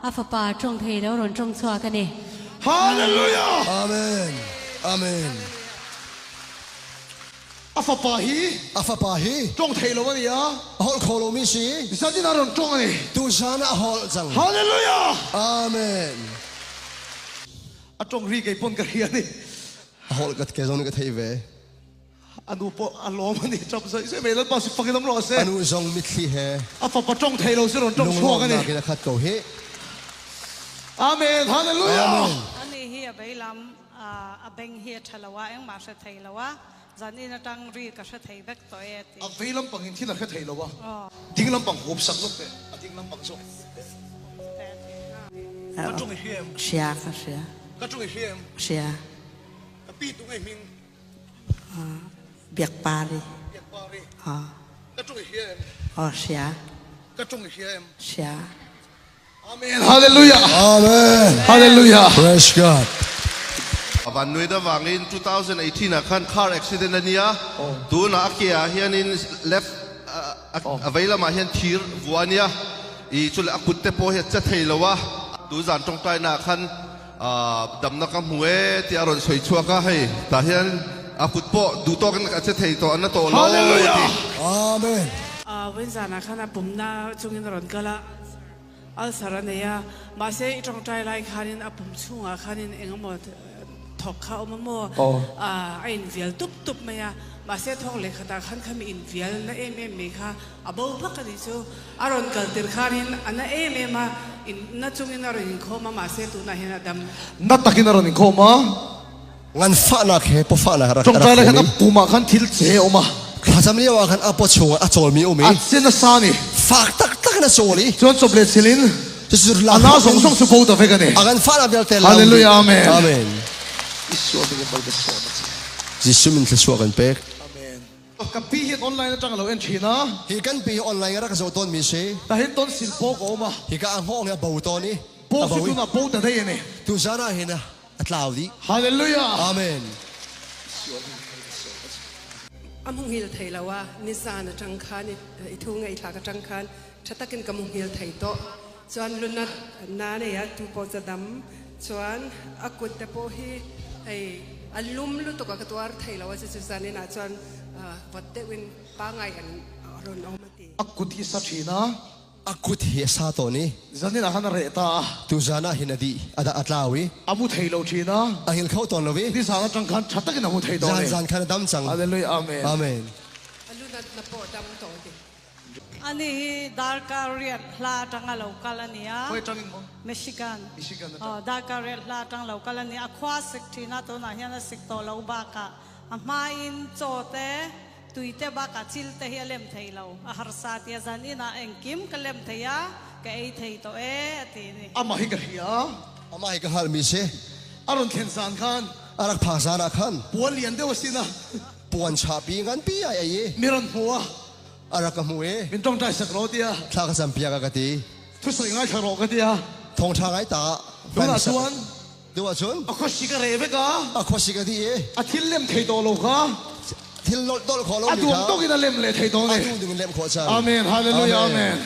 A fapa tawng thei lo rawn tawng chhuak a ni. Hallelujah! Amen! Amen! A fapa hi. A fapa hi. Tawng thei lo a ni a. A holh kho lomi si. Zan in a rawn tawng a ni. Tuzan ah a holh cang. Hallelujah! Amen! A tawng ri kei pawn ka hria a ni. A holh ka ke zong nih ka theih ve. A nu pawh a lawm a ni. Ṭap zaih zaih mai Lalpa si fak in awm rawh se. A nu zong mitthli he. A fapa tawng thei lo si rawn tawng chhuak a ni. Lunglawmnak in a khat ko hih. Amen! Hallelujah! Amen! Ani hi a beilam a beng hi a ṭha lo a, engmah hre thei lo a, zan in aṭang ri ka hre thei vek tawh e a ti. A vei lampang in thil a hre thei lo a, ding lampang hup sak lawk teh, a ding lampang zawk. Ka ṭawng i hria em? Hria ka hria. Ka ṭawng i hria em? Hria. Ka pi tu ngei hming? Biakpari. Biakpari. Aw. Ka ṭawng i hria em? Aw hria. Ka ṭawng i hria em? Hria. Amen Hallelujah Amen Hallelujah Praise God. A van nuih avangin 2018 ah khan car accident a nia, tunah a ke ah hianin left a vei lamah hian thir vua a nia, i chuleh a kut te pawh hi a che thei lo a, tu zan tawngtaina ah khan damna ka hmu e tih a rawn sawi chhuak a, hei tah hian a kut pawh duh tawkin a che thei tawh a na tawh lo a ti. Amen. Vawiin zanah khan a pumna chungin a rawn kal a. Ulcer a nei a, mahse i tawngtai lai khanin a pum chhungah khanin eng emaw thawk kha a awm a maw? A invial tup tup mai a, mahse thawk leh khatah khan khami invial na em em mai kha a bo vak a nih chu. A rawn kal tir khanin a na em em a, in na chungin a rawn inkhawm a, mahse tunah hian a dam. Na takin a rawn inkhawm a. Ngan fahnak he paw fahnak rak Tawngtai lai rak khan a um i. pumah khan thil che a um a. Thlacam lio ah khan a paw chungah a cawlmi a um i. A cin a san i. Fak taktak in a cawl i. Cun cawp le thil in. Cucu A na zong zong cu bo ta vek a ni. A kan fahnak vialte lam. Hallelujah Amen. Amen. Jesuh min in bal ka sawm a si. Jesuh min thluachuah kan pek. Amen. Ka pi hin online atang a lo en thin a. Hi kan pi hi online a rak zoh tawnmi si. Ta hin ton sil paw ka um a. Hi ka a hngawng hi a bo tawn i. Paw si tun a bo ta dei a ni. Tuzan ah hin a A tlau dih. Hallelujah. Amen. A munghil thei lo a, nizan atang khan i thu ngaihthlak atang khan tha takin ka munghil thei tawh. Chuan lunat na nei a, tu pawh cha dam. Chuan a kut te pawh hi hei a lum lutuk a ka tuar thei lo a, chu chu zanin ah chuan vawt deuhin pangai an rawn awm a ti. A kut hi sa thin a. A kut hi a sa tawn i. Zanin ah khan a reh ta a. Tuzan ah hin a dih, a dah a tlau i. A mu thei lo thin a. A hngilh kho tawn lo i. Nizan atang khan tha takin a mu thei tawn i. Zan zan khan a dam cang. Hallelujah Amen. Amen. A lunat na pawh dam tawn ding. Ani hi darkar riat hla atanga lo kal a ni a. Khawi atangin maw? Michigan. Michigan atang. Aw, darkar riat hla atang lo kal a ni a. A khua sik thin a, tunah hian a sik tawh lo bakah a hmain chaw te Tui te bakah chil te hi a lem thei lo, a harsa tia zan inah engkim ka lem thei a, ka ei thei tawh e, a ti ni. Amah hi ka hria. Amah hi ka hngalhmi si. A rawn thlen zan khan. A rak phak zan ah khan. Puan lian deuh a sin a. Puan chahpi nganpi ai ei i. Mi rawn hmu a. A rak ka hmu i. Min tawngtai sak rawh tia. Thla ka campiak a ka ti. Thusawi ngaithla rawh ka tia. Thawngtha ngai ta. Tunah chuan. Tunah cun. A khuasik a reh vek a. A khuasik a dih i. A thil lem thei tawh lo kha. Thil nolh dolh khawh lomi kha. A duang tawk in a lem leh thei tawh ni. A duh ding in lem khawh cang. Amen. Hallelujah. Amen.